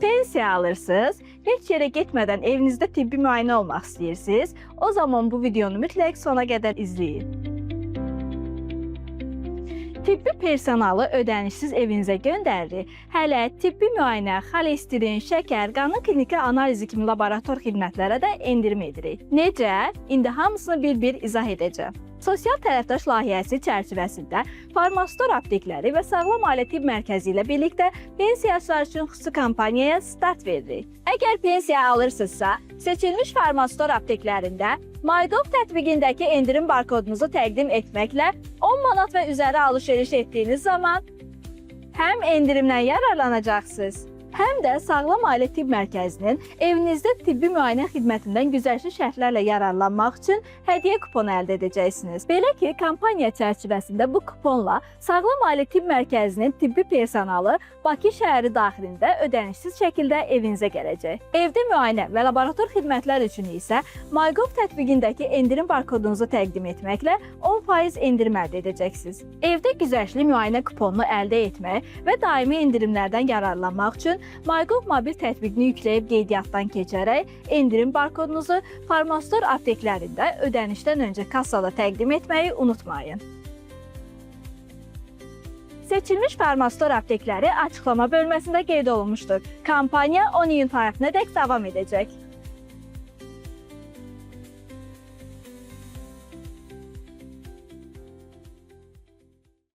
Pensiya alırsınız, heç yerə getmədən evinizdə tibbi müayinə olmaq istəyirsiniz, o zaman bu videonu mütləq sona qədər izləyin. Tibbi personalı ödənişsiz evinizə göndəririk. Hələ tibbi müayinə, xolesterin, şəkər, qanın kliniki analizi kimi laborator xidmətlərə də endirim edirik. Necə? İndi hamısını bir-bir izah edəcəm. Sosial tərəfdaş layihəsi çərçivəsində Farmastor aptekləri və Sağlam Ailə Tibb Mərkəzi ilə birlikdə pensiyaçılar üçün xüsusi kampaniyaya start veririk. Əgər pensiya alırsınızsa, seçilmiş Farmastor apteklərində MyGov tətbiqindəki endirim barkodunuzu təqdim etməklə 10 manat və üzəri alış-veriş etdiyiniz zaman həm endirimdən yararlanacaqsınız, həm də Sağlam Ailə Tibb Mərkəzinin evinizdə tibbi müayinə xidmətindən güzəştli şərtlərlə yararlanmaq üçün hədiyyə kuponu əldə edəcəksiniz. Belə ki, kampaniya çərçivəsində bu kuponla Sağlam Ailə Tibb Mərkəzinin tibbi personalı Bakı şəhəri daxilində ödənişsiz şəkildə evinizə gələcək. Evdə müayinə və laborator xidmətlər üçün isə MyGov tətbiqindəki endirim barkodunuzu təqdim etməklə 10% endirim əldə edəcəksiniz. Evdə güzəştli müayinə kuponunu əldə etmək və daimi endirimlərdən yararlanmaq üçün MyGov mobil tətbiqini yükləyib qeydiyyatdan keçərək endirim barkodunuzu Farmastor apteklərində ödənişdən öncə kassada təqdim etməyi unutmayın. Seçilmiş Farmastor aptekləri açıqlama bölməsində qeyd olunmuşdur. Kampaniya 10 iyun tarixinədək davam edəcək.